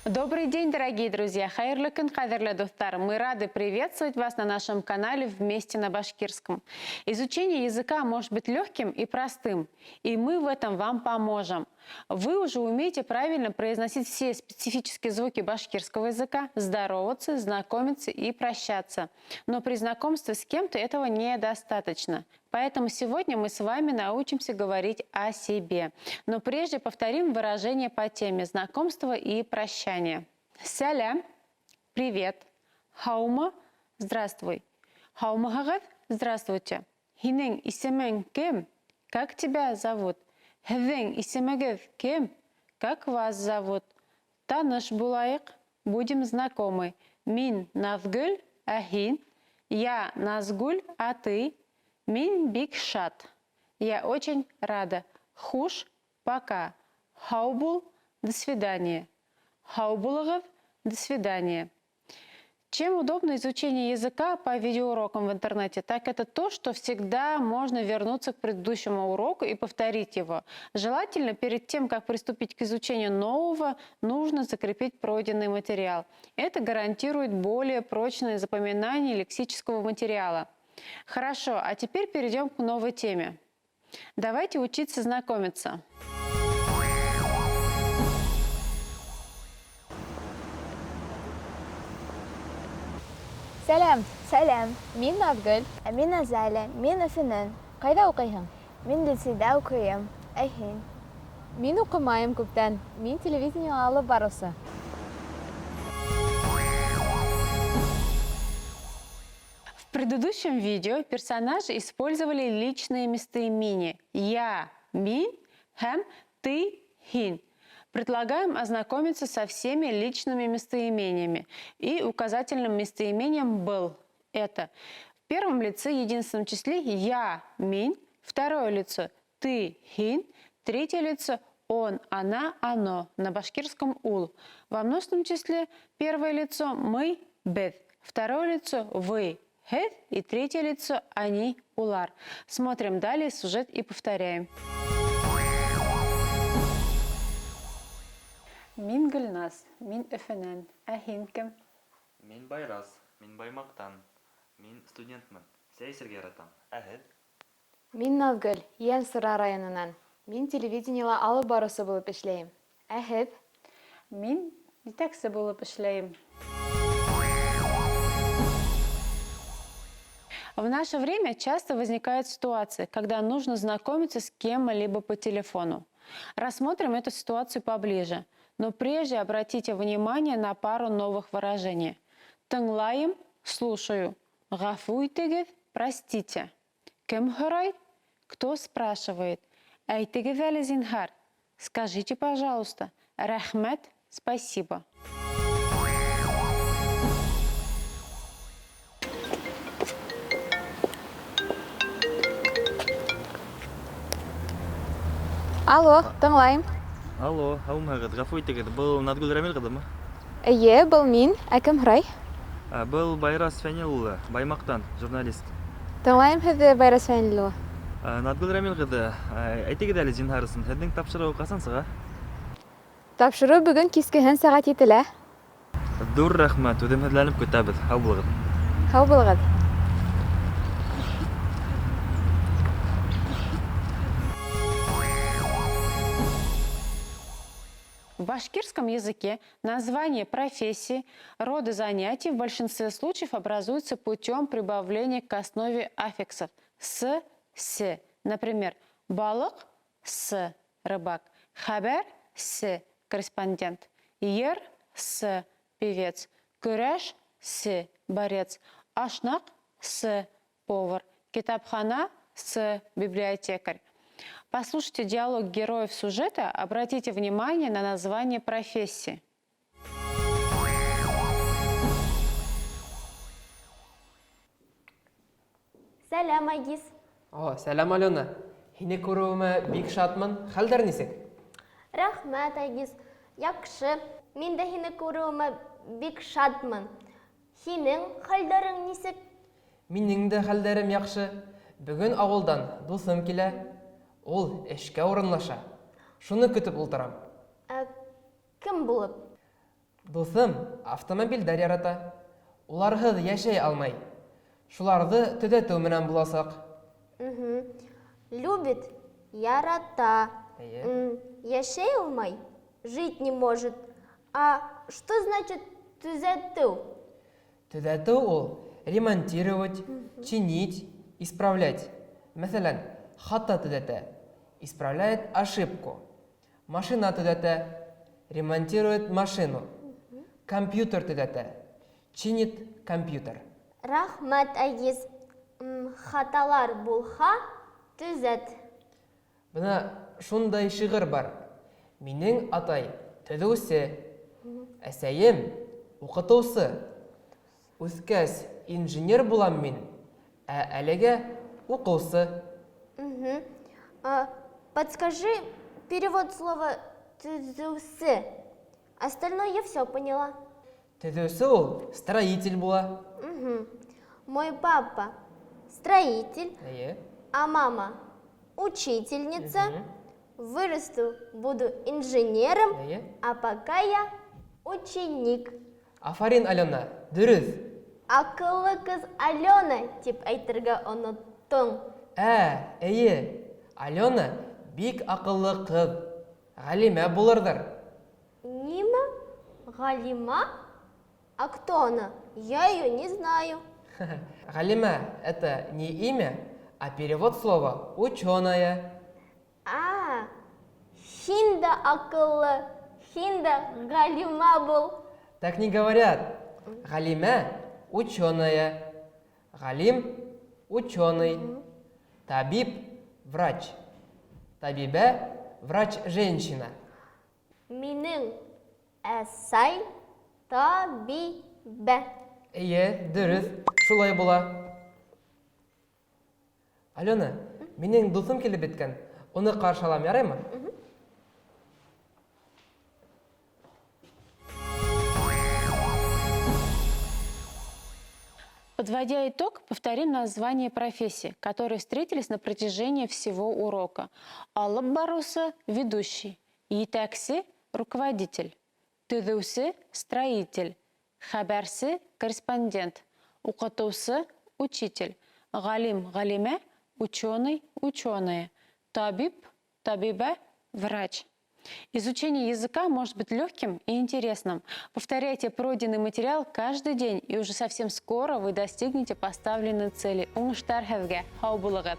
Добрый день, дорогие друзья! Хәйерле көн, ҡәҙерле дуҫтар! Мы рады приветствовать вас на нашем канале «Вместе на башкирском». Изучение языка может быть легким и простым, и мы в этом вам поможем. Вы уже умеете правильно произносить все специфические звуки башкирского языка, здороваться, знакомиться и прощаться. Но при знакомстве с кем-то этого недостаточно. Поэтому сегодня мы с вами научимся говорить о себе. Но прежде повторим выражение по теме знакомства и прощания. Сәләм – привет. Һаумы – здравствуй. Һаумыһығыҙ – здравствуйте. Һинең исемең кем? Как тебя зовут? Һеҙҙең исемегеҙ кем? Как вас зовут? Таныш булайыҡ, будем знакомы. Мин Наҙгөл, ә һин? Я Назгуль, а ты? Мин бик шат. Я очень рада. Хуш, пока. Һау бул, до свидания. Һау булығыҙ, до свидания. Чем удобно изучение языка по видеоурокам в интернете, так это то, что всегда можно вернуться к предыдущему уроку и повторить его. Желательно перед тем, как приступить к изучению нового, нужно закрепить пройденный материал. Это гарантирует более прочное запоминание лексического материала. Хорошо, а теперь перейдем к новой теме. Давайте учиться знакомиться. Сәләм! Сәләм! Мин Наҙгөл. Ә мин Азалия. Мин Өфөнән. Ҡайҙа уҡыйһың? Мин лицейҙа уҡыйым. Ә һин? Мин уҡымайым күптән. Мин телевидениела алып барыусы. В предыдущем видео персонажи использовали личные местоимения «я», «мин» һәм «ты», «һин». Предлагаем ознакомиться со всеми личными местоимениями и указательным местоимением «был». Это в первом лице единственном числе «я», «мин», второе лицо «ты», «һин», третье лицо «он», «она», «оно», на башкирском «ул». Во множественном числе первое лицо «мы», «беҙ», второе лицо «вы», «һеҙ» и третье лицо «они», «улар». Смотрим далее сюжет и повторяем. Мин Гөлназ, мин Өфөнән. Ә һин кем? Мин Байрас, мин Баймаҡтан. Мин студентмын. Сәй эсергә яратам. Ә һеҙ? Мин Наҙгөл, Ейәнсура районынан. Мин телевидениела алып барыусы булып эшләйем. Ә һеҙ? Мин етәксе булып эшләйем. В наше время часто возникают ситуации, когда нужно знакомиться с кем-либо по телефону. Рассмотрим эту ситуацию поближе. Но прежде обратите внимание на пару новых выражений. Тыңлайым – слушаю. Ғәфү итегеҙ – простите. Кем һорай? Кто спрашивает? Әйтегеҙ әле, зинһар. Скажите, пожалуйста. Рәхмәт – спасибо. Алло, тыңлайым. Алло, һаумыһығыҙ, ғәфү итегеҙ, был Наҙгөл Рәмил ҡыҙымы? Эйе, был мин. Ә кем һорай? Ә, был Байрас Фәнил улы, Баймаҡтан, журналист. Тыңлайым һеҙҙе, Байрас Фәнил улы. Ә, Наҙгөл Рәмил ҡыҙы, ә, әйтегеҙ әле, зинһар өсөн, һеҙҙең тапшырыу ҡасан сыға? Тапшырыу бөгөн кискеһен сәғәт етелә. Ҙур рәхмәт, түҙемһеҙләнеп көтәбеҙ. Һау булығыҙ. Һау булығыҙ. В башкирском языке название профессии, роды занятий в большинстве случаев образуются путем прибавления к основе аффиксов «с», «се». Например, балыҡ – «сы», рыбак, хәбәр – «се», корреспондент, йыр – «сы», певец, көрәш – «се», борец, ашнаҡ – «сы», повар, китапхана – «сы», библиотекарь. Послушайте диалог героев сюжета, обратите внимание на название профессии. Сәләм, Айгиз. О, сәләм, Алена. Һине күреүемә бик шатмын. Хәлдәр нисек? Рәхмәт, Айгиз. Яҡшы. Мин дә һине күреүемә бик шатмын. Һинең хәлдәрең нисек? Минең дә хәлдәрем яҡшы. Бөгөн ауылдан дуҫым килә. Ул эшкә урынлаша. Шуны көтөп ултырам. Ә кем булып? Дуҫым автомобильдәр ярата. Уларһыҙ йәшәй алмай. Шуларҙы төҙәтеү менән буласаҡ. Угу. Любит, ярата. Әйе. Йәшәй алмай, жить не может. А что значит төҙәтеү? Төҙәтеү ул ремонтировать, чинить, исправлять. Мәҫәлән, хата төҙәтә, исправляет ошибку. Машина төҙәтә, ремонтирует машину. Компьютер төҙәтә, чинит компьютер. Рәхмәт, Айгиз. Хаталар булһа, төҙәт. Бына шундай шиғыр бар. Минең атай төҙөүсе, әсәйем уҡытыусы. Үҫкәс инженер булам мин, ә әлегә уҡыусы. Угу. А, подскажи перевод слова төҙөүсе. Остальное я все поняла. Төҙөүсе ул строитель була. Угу. Мой папа строитель, Әйе. а мама учительница. Мгм. Вырасту, буду инженером, Әйе. а пока я ученик. Афарин, Алена, дөрөҫ. Аҡыллы ҡыҙ Алена тип әйтергә оноттоң. Ә, әйе. Алена бик аҡыллы ҡыҙ. Ғалимә булырҙыр. Нимә? Ғалима? А кто она? Я ее не знаю. Ғалимә – это не имя, а перевод слова ученая. А, һин дә аҡыллы, һин дә ғалима бул. Так не говорят. Ғалимә – ученая. Ғалим – ученый. Табип – врач. Табибә – врач-женщина. Минең әсәй табибә. Эйе, дөрөҫ, шулай була. Алена, минең дуҫым килеп еткән. Уны ҡаршы алам, яраймы? Подводя итог, повторим название профессий, которые встретились на протяжении всего урока. Алып барыусы – ведущий, етәксе – руководитель, төҙөүсе – строитель, хәбәрсе – корреспондент, уҡытыусы – учитель, ғалим, ғалимә – ученый, ученая, табип, табибә – врач. Изучение языка может быть легким и интересным. Повторяйте пройденный материал каждый день, и уже совсем скоро вы достигнете поставленной цели. Уңыштар һеҙгә, һау булығыҙ!